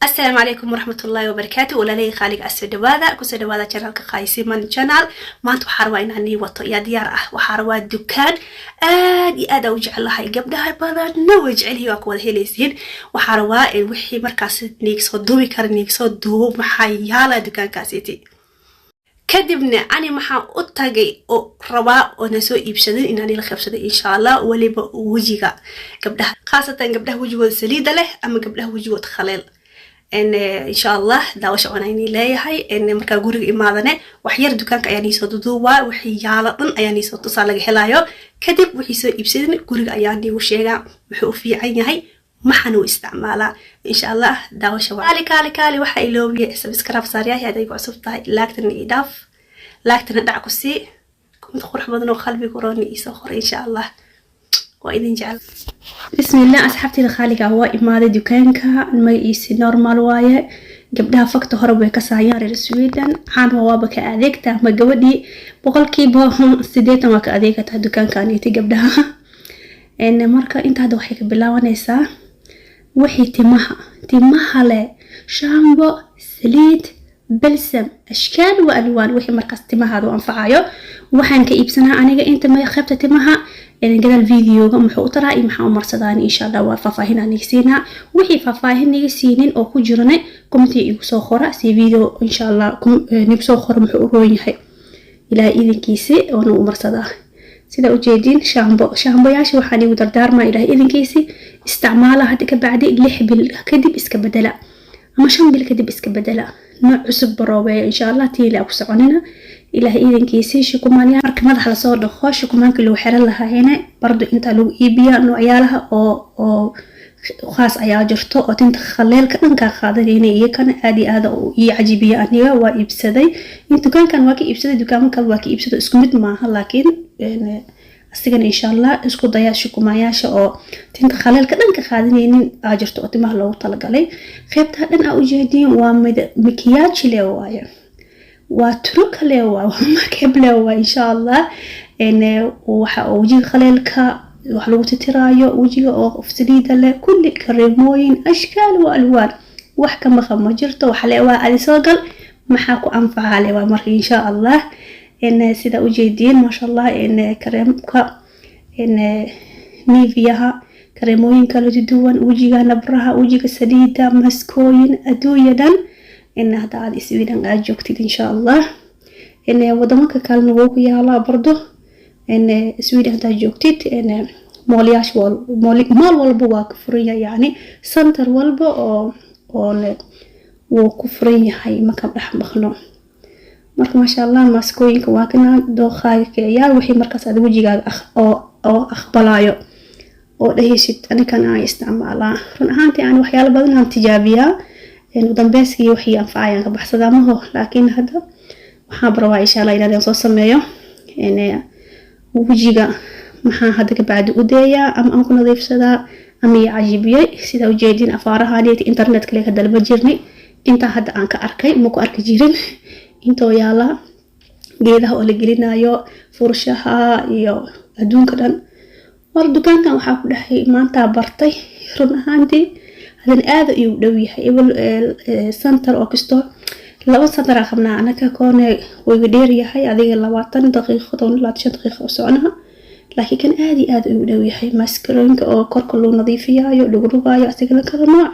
Asalaamu calaykum waraxmatullaahi wabarakaatu. Walaalahey qaaliga, asoo dhawaada, kusoo dhawaada channelka Qaaysiman Channel. Maanta waxaa rabaa inaan nii wato yaa diyaar ah. Waxaa rabaa dukaan aad iyo aad aan u jecelahay, gabdhaha badanna way jecelyihiin, waa ku wada helaysiin. Waxaa rabaa wixii markaas niig soo duubi kara niig soo duubo. Maxaa yaala dukaankaasiti? Kadibna ani maxaan u tagay oo rabaa oona soo iibsaday inaan ila qaybsaday, insha Allah. Weliba wejiga gabdhaha, khaasatan gabdhaha wejigooda saliida leh ama gabdhaha wejigooda khaleel. Insha Allah daawasha oona inii leeyahay. Markaa guriga imaadane wax yar dukaanka ayaa niisoo duduubaa, wixii yaalo dhan ayaa niisoo tusaa laga helaayo. Kadib wixii soo iibsadin guriga ayaa niigu sheegaa wuxuu u fiican yahay, maxaan u isticmaalaa, insha Allah. Daawasha kaali kaali kaali. Waxaa iloobiya subscribe saaryahay hadday ku cusub tahay, laagtana ii dhaaf, laagtana dhac ku sii, mid qurux badan oo qalbiga rooni iisoo qoray, insha Allah. Waa idin jecel. Bismillah, asxaabtayda khaaliga, waa imaaday dukaanka. Magaciisi Normal waaye. Gabdhaha fakta hore way ka saayaan reer Sweden, caan waaba ka adeegta ama gabadhii 80% waa ka adeegataa dukaankaaniti gabdhaha. Marka inta hadda waxay ka bilaabanaysaa wixii timaha leh: shampoo, saliid, balsam, ashkaal wa alwaan, wixii markaas timahaada u anfacayo. Waxaan ka iibsanaa aniga inta qaybta timaha. Gadaal videoga muxuu u taraa iyo maxaa u marsadaan, insha Allah, waa faahfaahin aan iga siinaa. Wixii faahfaahin iga siinin oo ku jirane, commentiga igu soo qora si video, insha Allah, nigu soo qora muxuu u roon yahay, Ilaahay idinkiisi, oona u marsadaa. Sida ujeediin, shampoo, shampooyaasha waxaan igu dardaarmaa, Ilaahay idinkiisi, isticmaala hadda ka bacdi 6 bil kadib iska bedela ama 5 bil kadib iska bedela, nooc cusub baroobeeya, insha Allah. Tiila ku soconina, Ilaahay idankiisii. Shukumaanyaa marka madaxa lasoo dhaqo, shukumaankii lagu xiran lahaayne bardo intaa lagu iibiyaa. Noocyaalaha oo khaas ayaa jirto oo tinta khaleelka dhankaa qaadanayna, iyakana aad iyo aad ii cajibiya. Aniga waa iibsaday in dukaankan, waa ka iibsaday, dukaamo kale waa ka iibsaday, isku mid maaha, laakiin asigana insha Allah isku daya. Shukumayaasha oo tinta khaleelka dhanka qaadanaynin aa jirto oo timaha loogu talagalay. Qaybtaa dhan aa ujeediin waa mid makiyaaji le waaye, waa turuka le waa, waa makeup le waa, insha Allah. Waxa oo wejiga khaleelka wax lagu titiraayo, wejiga oo saliida leh, kulli kareemooyin ashkaal wa alwaan, wax ka maqan ma jirto. Waxa le waa adi soo gal, maxaa ku anfacaa le waa. Marka insha Allah sida ujeediin, maasha Allah, kareemka Niveaha, kareemooyin kala duwan, wejiga nabraha, wejiga saliida, maskooyin, adduunya dhan. Hadda aad Sweden aad joogtid, insha Allah, wadamanka kalena wuu ku yaalaa bardo. Sweden haddaad joogtid, moolyaasha mool walba waa ka furan yahay, yacni center walba oo wuu ku furan yahay, maka dhex maqno. Marka maasha Allah, maaskooyinka waa kana, dooqaaga kiciyaa wixii markaas aad wejigaaga oo aqbalayo oo dhahaysid anikan aan isticmaalaa. Run ahaantii aan waxyaalo badan aan tijaabiyaa, udambeyskii wixii anfacayaan ka baxsadaa maho. Laakiin hadda waxaan rabaa, insha Allah, inaan soo sameeyo wejiga maxaa hadda ka bacdi u deeyaa ama aan ku nadiifsadaa ama ii cajibiyey. Sida ujeedin, afaarahaneti internetka lee ka dalba jirnay, intaa hadda aan ka arkay ma ku arki jirin. Intoo yaala geedaha oo la gelinayo furshaha iyo adduunka dhan. War dukaankan waxaa ku dhahay maantaa bartay run ahaantii, hadan aada iyu dhow yahay. Ebel center oo kasto laba center aa qabnaa anaka, koone wayga dheer yahay, adiga 20 daqiiqo, 15 daqiiqo u soconaha, laakiin kan aada iyo aada iyu dhow yahay. Maskarooyinka oo korka loo nadiifiyayo, dhugdhugaayo, asigana kala nooc.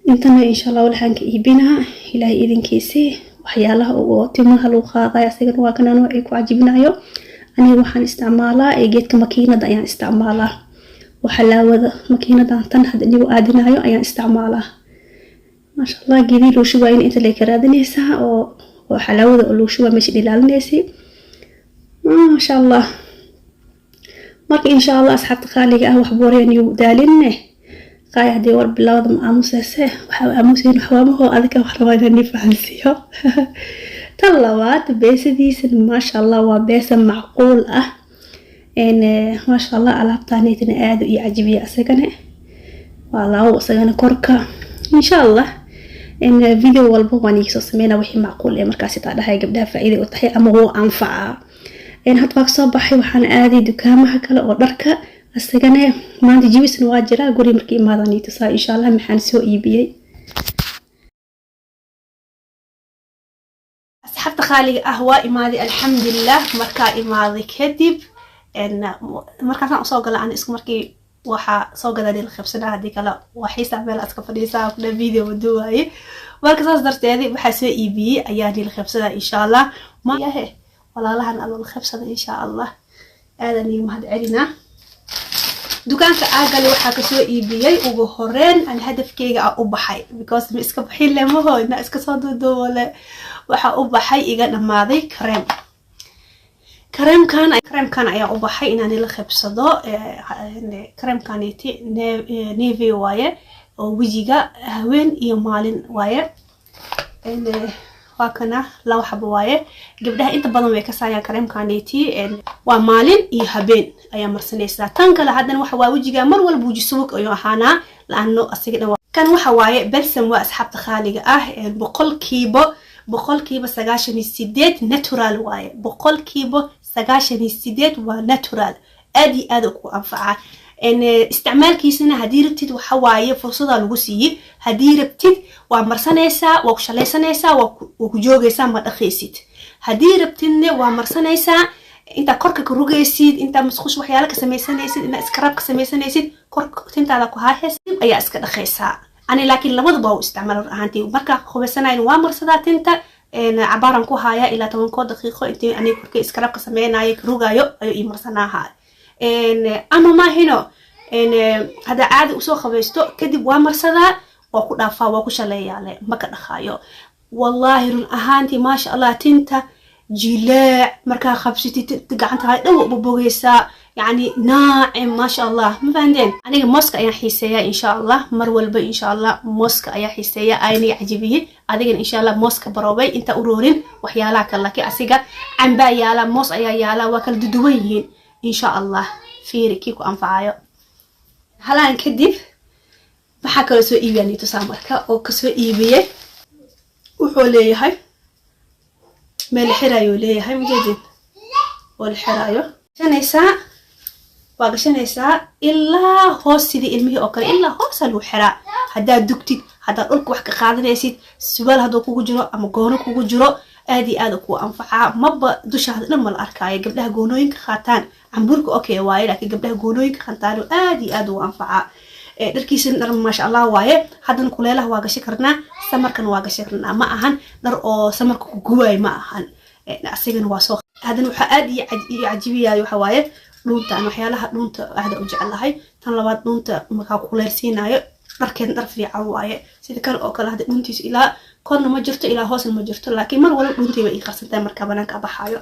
Intana insha Allah waxaan ka iibinaa, Ilaahay idinkiisii, waxyaalaha oo timaha lagu qaadayo, asigana waa kana noocii ku cajibinayo. Aniga waxaan isticmaalaa geedka makiinada ayaan isticmaalaa oo xalaawada makiinadan tan hadda inigu aadinayo ayaan isticmaalaa, maasha Allah. Geedii loo shubaayo inta lay ka raadinaysaa oo xalaawada oo loo shubaa meesha ilaalinaysay, maasha Allah. Marka insha Allah, asxaabta qaaliga ah, wax booreen iyu daalinne qaay haddii war bilowda ma aamuseyse, waxaa aamusayn waxwaamaho adika wax rabaa inaan nii fahansiiyo. Tan labaad, beesadiisana maasha Allah waa beesa macquul ah, maasha Allah. Alaabtaaneytana aada ii cajibiya, isagana waa laawo, isagana korka, insha Allah. Video walba waan iiga soo sameynaa wixii macquul ee markaas taa dhahay gabdhaha faa'iido u tahay ama wuu anfacaa. Hadda waa kasoo baxay, waxaan aaday dukaamaha kale oo dharka. Asagana maanta jibisna waa jiraa, guri markii imaadaan ii tusaa insha Allah maxaan soo iibiyey. Asxaabta qaaliga ah, waa imaaday alxamdulilah. Markaa imaaday kadib, markaasaan usoo gala aan isku markii waxaa soo gadaa la qabsanaa, haddii kale waa xiisaa meel aska fadhiisaa kudha video maduwaaye. Marka saas darteed waxaa soo iibiyey ayaa nila qabsadaa insha Allah. Mayahe walaalahan alla la qabsada insha Allah, aadan iiga mahad celinaa. Dukaanka aagali waxaa kasoo iibiyey ugu horeen aan hadafkeyga ah u baxay, because ma iska baxin le maho ina iska soo duuduubo le. Waxaa u baxay iga dhamaaday kareem. Kareemkan ayaa u baxay inaan ila qabsado. Kareemkaniti Nivea waaye oo wejiga haween iyo maalin waaye. Waa kana, laba xabo waaye. Gabdhaha inta badan way kasaayaan kareemkaniti. Waa maalin iyo habeen ayaa marsanaysaa. Tan kale haddana waxa waa wejiga mar walba weji subug ayuu ahaanaa, laano asiga dhan kan waxa waaye balsam waa. Asxaabta khaaliga ah, 98% natural waaye, 98% waa natural. Aad iyo aad ku anfacaa. Isticmaalkiisana haddii rabtid waxa waaye fursadaa lagu siiyey. Haddii rabtid waa marsanaysaa, waa ku shalaysanaysaa, waa ku joogaysaa, ma dhaqaysid. Haddii rabtidne waa marsanaysaa intaa korka ka rugaysid, intaa musqush waxyaala ka samaysanaysid, intaa scrub ka samaysanaysid, korka tintaada ku haahaysid ayaa iska dhaqaysaa. Ani laakiin labadaba waa u isticmaala run ahaantii. Markaa qubaysanayn waa marsadaa tinta, cabaaran ku haaya ilaa 10koo daqiiqo intii aniga korka scrub ka sameynayo ka rugaayo ayuu ii marsanaaha. Ama maahino haddaa caadi usoo qabaysto kadib waa marsadaa, waa ku dhaafaa, waa ku shaleeyaale, ma ka dhaqaayo. Wallaahi run ahaantii maasha Allah, tinta jilaac markaa qabsatid gacantaada dhan waa ubobogeysaa, yacni naacim maasha Allah. Ma fahanteen? Aniga mooska ayaan xiiseeyaa insha Allah, mar walba insha Allah mooska ayaa xiiseeya, ayna cajibiyey. Adigana insha Allah mooska baroobay inta u roorin waxyaalaha kale, laakiin asiga cambaa yaala, moos ayaa yaala, waa kala duduwan yihiin insha Allah. Fiiri kii ku anfacayo. Halaan kadib maxaa kaloo soo iibiyaa nitusaa marka oo kasoo iibiyey. Wuxuu leeyahay meel xirayuu leeyahay, majeedin oo la xiraayo. Gashanaysaa, waa gashanaysaa ilaa hoos, sidii ilmihii oo kale ilaa hoosaa lagu xiraa. Haddaad dugtid, haddaad dhulka wax ka qaadanaysid, suwaal hadduu kugu jiro ama goono kugu jiro, aad iyo aad kuu anfacaa. Maba dushaada dhan ma la arkaayo. Gabdhaha goonooyinka qaataan cambuurka okay waaye, laakiin gabdhaha goonooyinka qaataan aad iyo aad uu anfacaa. Dharkiisana dhar maasha Allah waaye. Haddana kuleelaha waa gashi karnaa, samarkana waa gashi karnaa. Ma ahan dhar oo samarka ku guwaay ma ahan. Asigana waa soo. Haddana waxaa aad iyo cajibiyayo waxa waaye dhuunta. Aan waxyaalaha dhuunta aada u jecelahay. Tan labaad dhuunta markaa kuleelsiinayo, dharkeeda dhar fiican waaye. Sida kan oo kale hadda dhuuntiisa ilaa korna ma jirto, ilaa hoosna ma jirto, laakiin mar walba dhuuntii bay ii qarsantahay markaa banaanka baxaayo.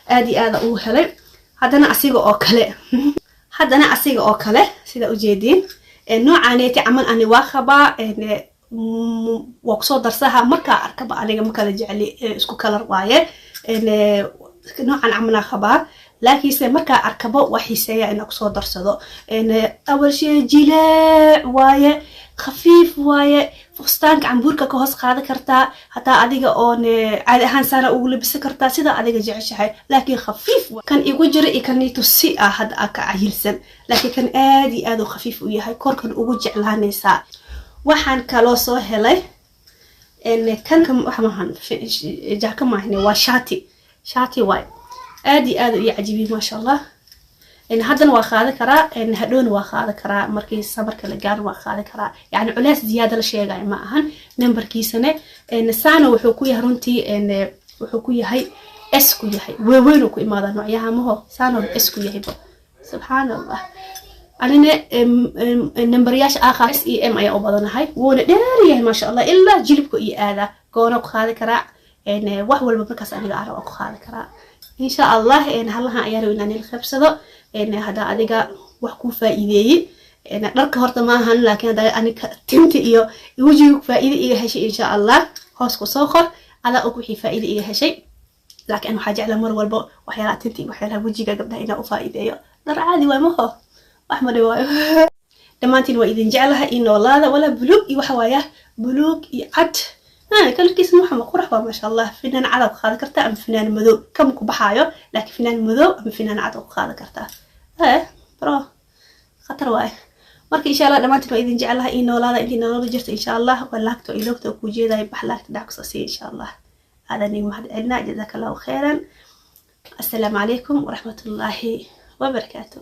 Aad iyo aada uu helay. Haddana asiga oo kale sida ujeediin noocaneeti camal ani waa qabaa, waa kusoo darsaha markaa arkaba. Aniga ma kala jecli, isku kalar waaye. Noocan camalaa qabaa, laakiinse markaa arkabo waa xiiseeya inaa kusoo darsado. Awal shay jilaac waaye, khafiif waaye. Fustaanka cambuurka ka hoos qaadan kartaa, hataa adiga oon caadi ahaan saana ugu labisan kartaa sida adiga jeceshahay, laakiin khafiif kan igu jira iyo kan si ah hadda aa ka cayilsan, laakiin kan aad iyo aad u khafiif u yahay, korkan ugu jeclaanaysaa. Waxaan kaloo soo helay kan waxa maahan, jaaka maahane, waa shaati. Shaati waay, aad iyo aad u ii cajibiyey maasha Allah. Haddana waa qaadan karaa, hadhowna waa qaadan karaa, markii samarka la gaaro waa qaadan karaa. Yani culeys ziyaada la sheegayo ma ahan. Nambarkiisane saana wuxuu ku yahay runtii, wuxuu ku yahay S ku yahay, weeweyn ku imaadaa noocyaha maho, saana S ku yahayba subxaan Allah. Anina nambaryaasha aaqa S e M ayaa u badanahay. Wuuna dheer yahay maasha Allah, ilaa jilibka iyo aadaa. Goona ku qaadi karaa, wax walba markaas aniga ara waa ku qaadi karaa insha Allah. Halahan ayaa rabo inaan il qabsado. Haddaa adiga wax kuu faa'iideeyey dharka horta ma ahan, laakiin haddaa aniga tinta iyo wejiga faa'iide iga heshay insha Allah hoos ku soo qor, adaa og wixii faa'iide iga heshay. Laakiin waxaa jecla mar walba waxyaalaha tinta iyo waxyaalaha wejiga gabdhaha inaa u faa'iideeyo. Dhar caadi waay, maho wax ma dhiwaayo. Dhammaantiin waa idin jeclaha iyo noolaada. Walaa buluug iyo waxa waaya buluug iyo cad. Colorkiisa muxama qurux waa, maasha Allah. Finaan cad aad qaadan kartaa ama finaan madow, kama ku baxaayo, laakiin finaan madow ama finaan cad ku qaadan kartaa. Bro, khatar waaye. Marka insha Allah dhammaantiin waa idin jeclahay. Ii noolaada intii nolola jirta insha Allah. Waa laagta oo iloogta oo kuu jeedaya, bax laagta dhac kusoo siiya insha Allah. Aadan igu mahad celinaa. Jazaaka Allahu khayran. Assalaamu calaykum waraxmatullaahi wabarakaatu.